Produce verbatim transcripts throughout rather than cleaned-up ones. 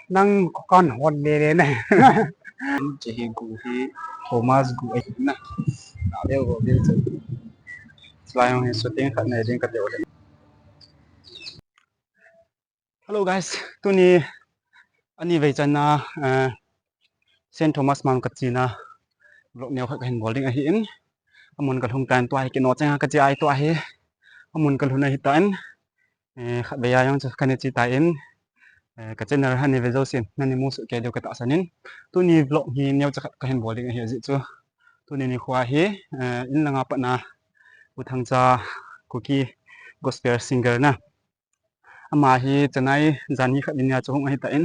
Nang ko kan hon le le na. Che hi gu hi Thomas gu ai na. Na le go bil chu. Lai hong hi shooting khat nei ding ka teo le. Hello guys, tuni ani vei channa, eh, Saint Thomas Mount ka china vlog neo khat ka hin bol ding ahi in. Amun ka lhung tan tua hi kino chenga ka chi ai tua hi. Amun ka lhun ahi tan. Eh, khat vei a jong chu ka ne chi ta in, eh, ka channel ani ve jousen, nani mu soh kei diu ka tahsan in. Tuni vlog hi neo cha khat ka hin bol ding ahi ajeh chu. Tuni nikho hi, eh, in langa patna U Thangcha Kuki gospel singer na. Ama hi Chennai jan hi khat ni a chu hung ahi tan.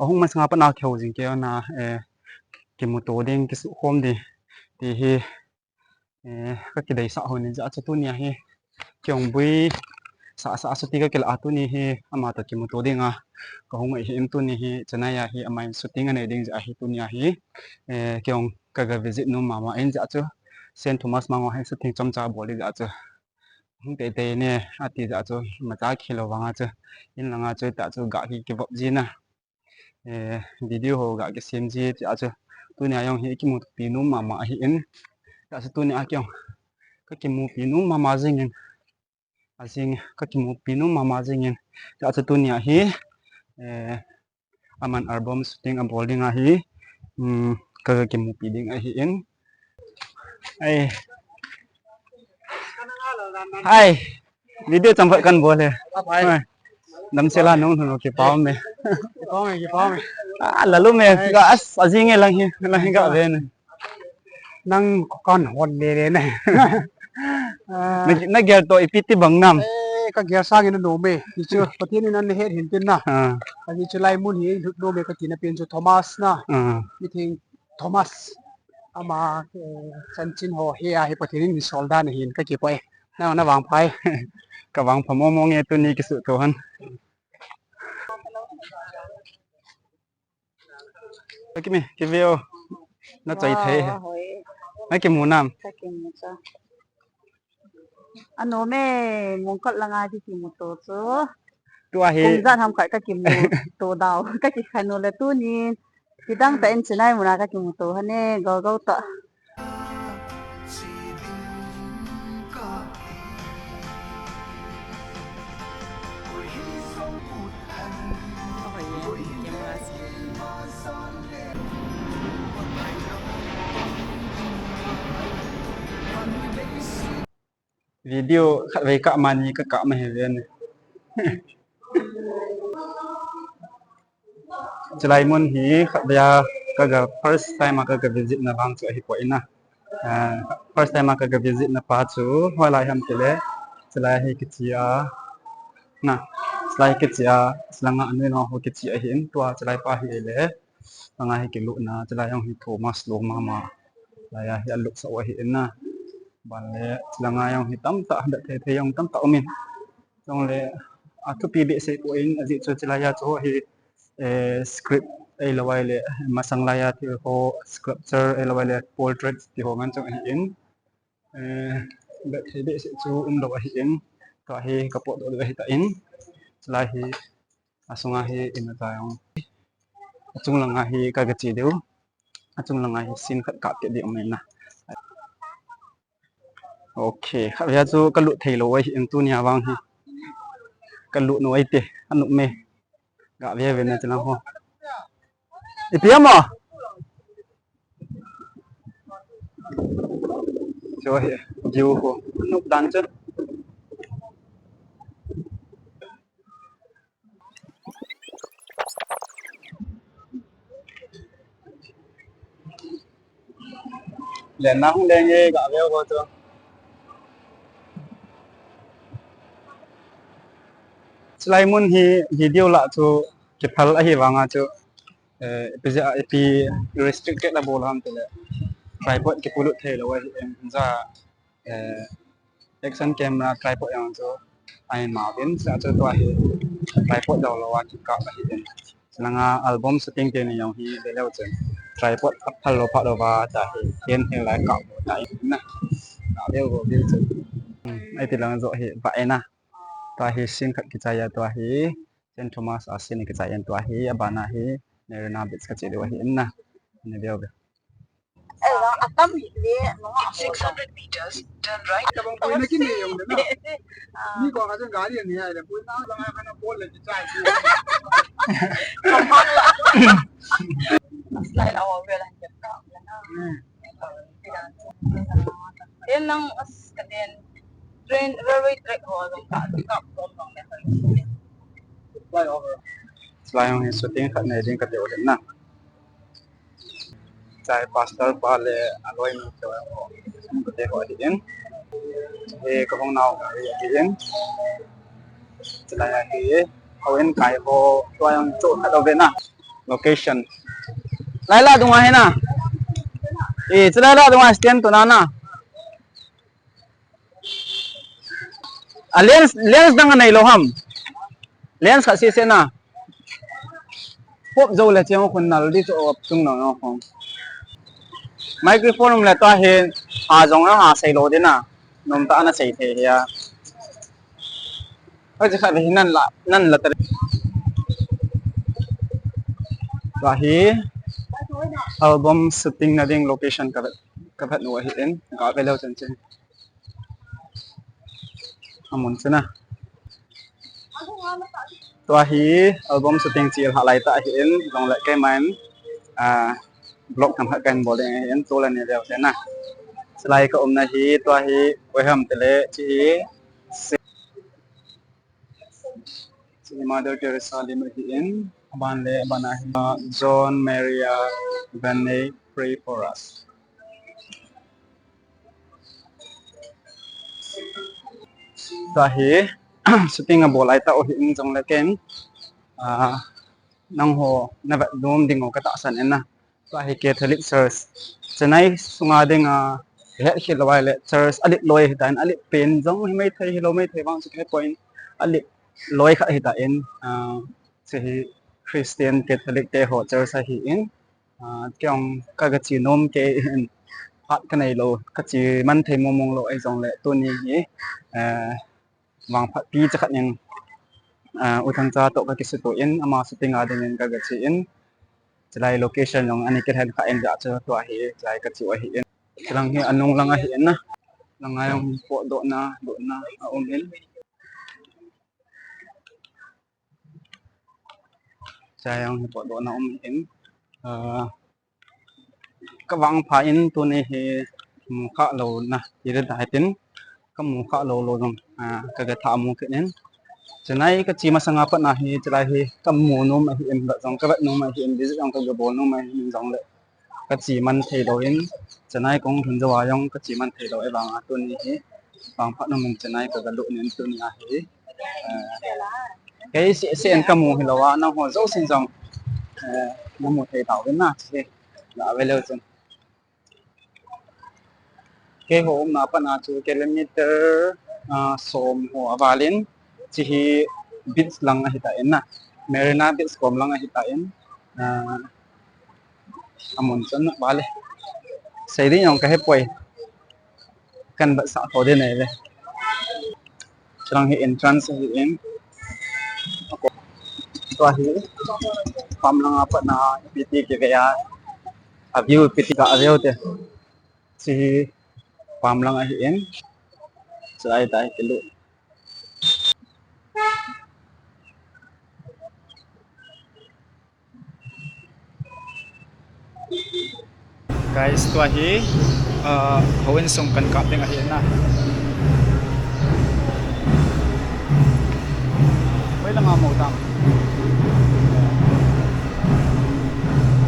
Ahung masanga patna kihou jing kei na, eh, kimuto ding, kisukhom ding. Ti hi Eh, ka kideisah hon in jeh a chu tuni a hi kei jong bui sasa shooting ka kila a tuni hi ama toh kimuto dinga ka hung ahi in tuni hi Chennai a hi ama in shooting anei ding jeh a hi tuni a hi, eh, kei jong ka ga visit nom mama in jeh a chu Saint Thomas Mount a hi shooting chomcha bol ding jeh a chu hung teitei ne ati jeh a chu imacha kihilou vanga chu in langa chu ta chu ga hi kivop jin a. Eh, video ho ga kisem ji ti a chu. Tuni a jong hi kimupi nom mama ahi in. Ti a chu tuni a kei jong ka kimupi nom mama jing in. Ajing ka kimupi nom mama jing in. Ti a chu tuni a hi, eh, aman album shooting abol ding ahi. Hmm, ka, ka kimupi ding ahi in. Ai. Ai. Video chomkhat kan bol e. Ai. Damsel a nung hung kipah me. Kipah me, kipah me. Ah, lalu me. Ai. Ga as, ajing e lang hi, lang hi ga ve ne. Nang ko kan hon le le na. Ah. Na, na gel toh ipi ti bang nam. Eh, ka gel sangin anom e. Ti chu, Pathen in ana het hin tin na. Ah. Ajeh chu lai mun hi lut nom e ka tina pen chu Thomas na. Ah. Mi thing Thomas. Ama, eh, chanchin ho hi a hi Pathen in sol dan ahin ka kipah e. Na, na vangpha e. Ka vangpha momo nge tuni kisuto hon. Ka kimi, kive o. Na choi thei. Wow, hoi. Na kimu nam. Ka kimu cha. Anom e, Mongkot langa kikimuto chu. Tua hi. Kum ijat ham khat ka kimuto dau, ka kikhen u le tuni. Kidang tah in Chennai muna ka kimuto hon e, go go tah. Video khatvei kah mani ka kah ma hi ven. Chulai mun hi khatvei a ka ga first time a ka ga visit na vang chu ahi poi na. Ah, first time a ka ga visit na pa chu hoilai ham tile, chulai hi kichi a na, chulai kichi a, chulanga anui ho kichi ahin tua chulai pa hi le. Langa hi kilutna, chulai jong hi Thomas lung mama. Laiya hi alutsah u ahi in na. Ban le, chulanga jong hi tamtah, bethei thei jong tamtah um in. Chule, athupi behseh poi in, ajeh chu chulaiya chu hi, eh, script ahilou le, masang laiya thil ho, sculpture ahilou le, portrait ti ho ngen chu ahi in. Eh, bethei behseh chu umlou ahi in. Tua hi ka potdoh diu ahi tan. Chulai hi, asunga hi imacha jong. Achung langa hi ka ga che diu. Achung langa hi scene khat kap kit ding um in na. Okay, khatvei a chu ka lut thei lou ahi in tunia vang hi. Ka lut nau ahi te, anop me. Ga ve ve na te lang ho. Ipi ham o? Chu hi, view ho. Anop dan chu. Lenna hung leng e, ga ve ho chu. Chulai mun hi video lah chu kiphal ahi vanga chu, eh, ipi jeh a, ipi restricted a bol ham tile. Tripod kipolut thei lou ahi in, ja, eh, action camera tripod jong chu ahi ma vin, sa chu tua hi tripod dou lou a kikap ahi in. Langa album shooting te ni jong hi le leu chen. Tripod aphal lou phat lou va ta hi, ken hin lai kap lou ta in na. Ka leu go bil chu. Hmm, ai ti lang jo hi va e na. Tua hi scene khat kichai a tua hi. Saint Thomas a sin kichai in tua hi, abana hi, Marina Beach kache diu ahi in na. Ni veu ve. Eh, atam hi le, no, six hundred meters, turn right. Tabang ko na kini yung na. Ah. Ni ko ka jeng gari ni ai le, ko na ba ka na bol le kichai. Slide out, we like it. Hmm. Yan lang as kaden. Train, railway track ho, ang ka, ka, ka, ka, Flyover. Flyover shooting khat nei ding kati ulit na. Chai pastor pa le aloi nu te ho. Kati ho ahi in. He ka hung nau ka ahi in. Chulai ahi. Hou in kai ho. Tua jong chu khat ove na. Location. Laila dunga hi na. Eh, chulai la dunga stand to na na. A lens, lens dang anei lou ham. Lens khat sese na. Pop jou le cheng khun nal di chu op chung nong nong khong. Microphone um le tua hi a jong a sei lou di na. Nom ta ana sei thei hi a. Hoi chi khat hi nan la, nan la ta. Tua hi album shooting na ding location ka, ka phat nu ahi in. Ka ve leu chen chen. Amun chu na. Tua hi album shooting chil ha lai ta ahi in, jong le keiman, ah, vlog tham khat kan bol ding ahi in, tu la ni leu chu na. Chulai ka umna hi, tua hi, koi ham tile, chi hi, chi hi Mother Teresa lim ahi in, aban le, aban ahi, John Maria Vianney, pray for us. Tua hi, shooting abol lai ta u hi in jong le ken, ah, nangho na vet nom ding u ka tahsan in na. Tua hi Catholic Church. Chennai sunga ding a, het khel lou a le church alet loi ahi tan, alet pen jong hi mai thei, hi lou mai thei vang chu ka he poi in, alet loi khat ahi tan, ah, chu hi Christian Catholic te ho church ahi in. Ah, kei jong ka, ka che nom kei in, phat ka nei lou, ka che man thei mong mong lou ahi jong le tuni hi, eh, vangphat pi cha khat in, ah, U Thangcha toh ka kisuto in, ama shooting a ding in ka, ka che in, chulai location jong ani kilhen kha in ja chu tua hi, chulai ka che u ahi in, chulang hi anung lang ahi in na, lang a jong potdoh na, doh na a um in. Chai jong hi potdoh na um in, ah, ka vangpha in tuni hi mu kha lou na, ti le ta hitin, ka mu kha lou lou jong, ah, ka, ka tha mu kit in. Chennai ka che masanga pat na hi, chulai hi ka mu nom ahi in, ka jong ka vet nom ahi in, visit jong ka, ka bol nom ahi in jong le. Ka che man thei lou in, Chennai kong lhun jou a jong ka che man thei lou e vang a tuni hi, vangphat nom in Chennai ka, ka lut in tuni a hi. Eh, kei seh seh in ka mu hi lou a, nangho jousen jong, eh, na mu thei tau in na, che, la ve leu chun. Keiho umna pat na chu kilometer, ah, som ho a val in, chi hi beach lang ahi ta in na. Marina Beach kom lang ahi ta in, ah, amun chun na vale. Sei ding jong ka he poi. Kan vet sah tho ding nei ve. Chulang hi entrance ahi in. Tua hi farm lang a pat na ipi ti kive a, a view ipi ti ka a view te. Chi hi farm lang ahi in. Chulai ta hi kilu. Guys, tua hi, ah, houin sung kan kap ding ahi na. Hoi langa mo tam.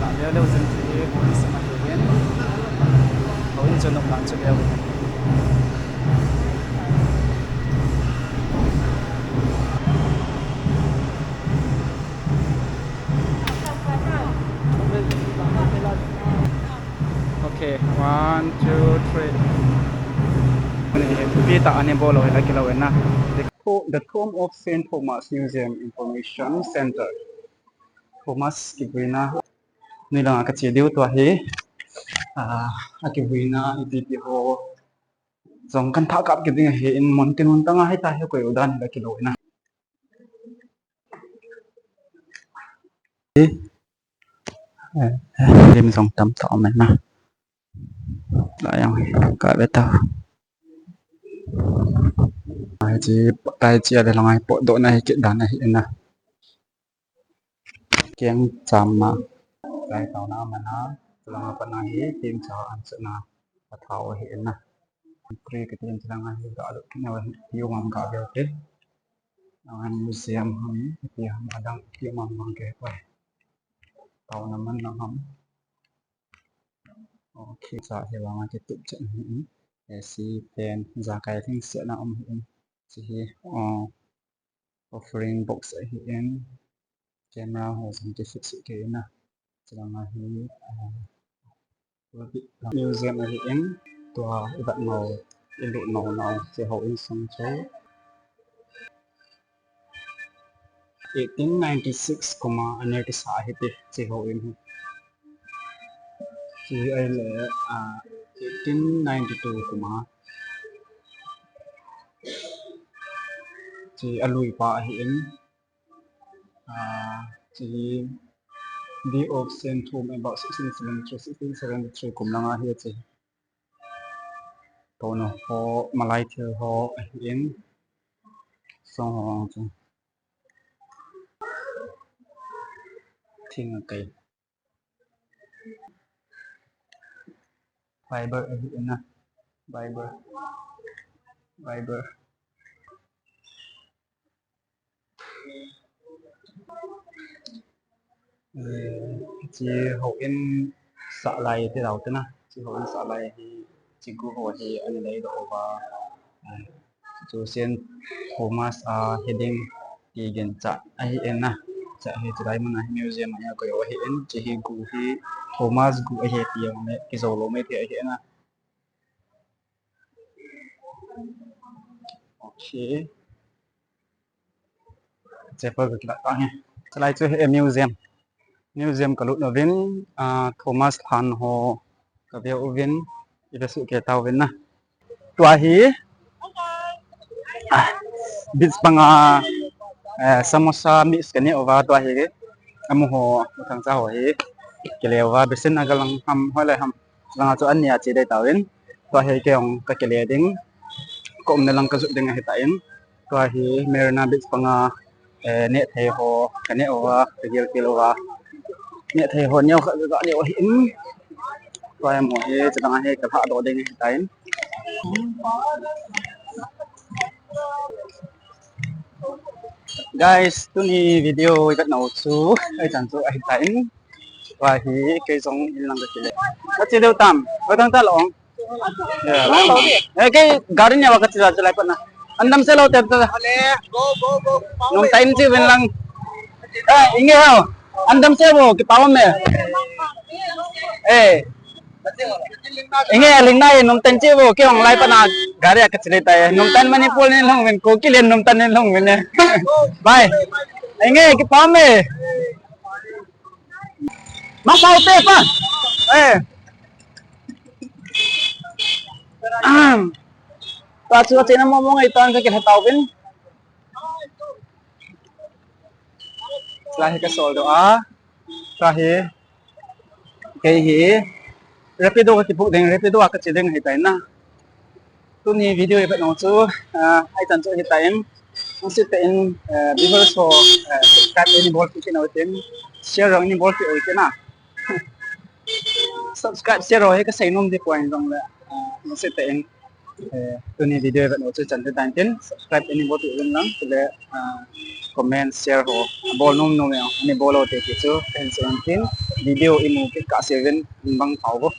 La leo leo zen hi houin sung ahi. Houin sung nok dan chu leo. Okay, one, two, three. Pi ta ani bolo hila kilo na. The to-, the tomb of Saint Thomas Museum Information Center. Thomas kibuina. Ni langa ka che diu tua hi. Ah, a kibuina ipi ipi ho. Jong kan thah kap kit ding ahi in, mun tin mun tanga hita hi koi u dan hila kilo na. Lim jong tamtah um e na. Lai jong hi ka ve ta. Hiche, hiche a le lang a hi potdohna hi kit dan ahi na. Keng chamna. Lai taona mana. Langa pana hi keng cha an chuna. Athao ahi na. Pre ka tin langa hi ga lo kina hi tiu mam ga ve te. Langa museum ham, pi ham adang tiu mam mang ke pa. Taona man lang ham. Okay, cha hi vanga kitup chet hi. A C fan, jakai thing se na um hi. Chi hi, uh, offering box ahi in, camera ho jong kifit suh kei in a, chulanga hi, uh, museum ahi in, tua i vet nau, i lut nau nau, chi ho in sung chu eighteen ninety-six kum a ana kisa ahi ti, chi ho in hi. Chi ahile, ah, eighteen ninety-two kum a. Chi alui pa ahi in. Ah, chi Day of Saint Thom about sixteen seventy-three, sixteen seventy-three kum langa hi chi. Tono ho, malai thil ho ahi in. Song ho chu. Thing a kai. Bible ahi in a. Bible. Bible. Eh, chi ho in sah lai ti dau te na. Chi ho in sah lai hi, chi gu ho hi ana dei doh uva. Eh, chu Saint Thomas a hiding ti ginchat ahi in a. Cha hi chulai mun a hi museum a hi akoi u ahi in, chi hi gu hi Thomas gu ahi ti jong le kijou lou mai thei ahi in a. Okay. Chapel ka kilah tang e. Chulai chu hi museum. Museum ka lut uvin, ah, Thomas lhan ho ka ve uvin, i ve suh kei tauvin na. Tua hi, ah, beach panga, eh, samosa mix ka neh uva, tua hi, amu ho, thangcha ho hi, kile uva, besin a galang ham, hoi le ham, langa chu an nia che dei tauvin, tua hi kei jong ka kile ding, ka umna lang ka jot ding ahi tan, tua hi Marina Beach panga, eh, neh thei ho, ka neh uva, ka gel kil uva. Neh thei ho neo khat ka neh u ahi in. Tua hi mo hi, chulanga hi ka lhah doh ding ahi tan. Guys, tuni video i vet nau chu, ahi chan chu ahi tan. Tua hi, kei jong in lang ka kile. Ka che deu tam, ka dang ta long. Eh, kei gari nia va ka che la, che lai pat na. An dam se lou te, te. Nung tain chi ven lang. Eh, inge ho. An dam se vo, kipa um e. Eh. Inge, ling nai, nung tain chi vo, kei hung lai pat na. Gari a ka che le tai. Nung tain Manipur ni lhung ven, Kuki len nung tain ni lhung ven e. Bye. Inge, kipa um e. Masau te pa. Eh. Ahem. Tua chu achena mong mong ahi tan ka kilha tauvin. Tua hi ka sol doh a. Tua hi. Kei hi. Rapido ka kibook ding, Rapido a ka che ding ahi tai na. Tuni video i vet nau chu, ah, ahi tan chu ahi tan. Nang seh tah in, eh, viewers ho, eh, subscribe eini bolpeh kit nau tin, share jong eini bolpeh u tin a. Subscribe, share ho hi ka sei nom ding poi jong le, ah, nang seh tah in, eh, tuni video i vet nau chu chan ahi tan tin, subscribe eini bolpeh u tin lang, chule, ah, comment, share ho, bol nom nom jong, eini bol u te ti chu, ka hin sei nom tin, video i mu kit kah seuvin, in bang thau vo.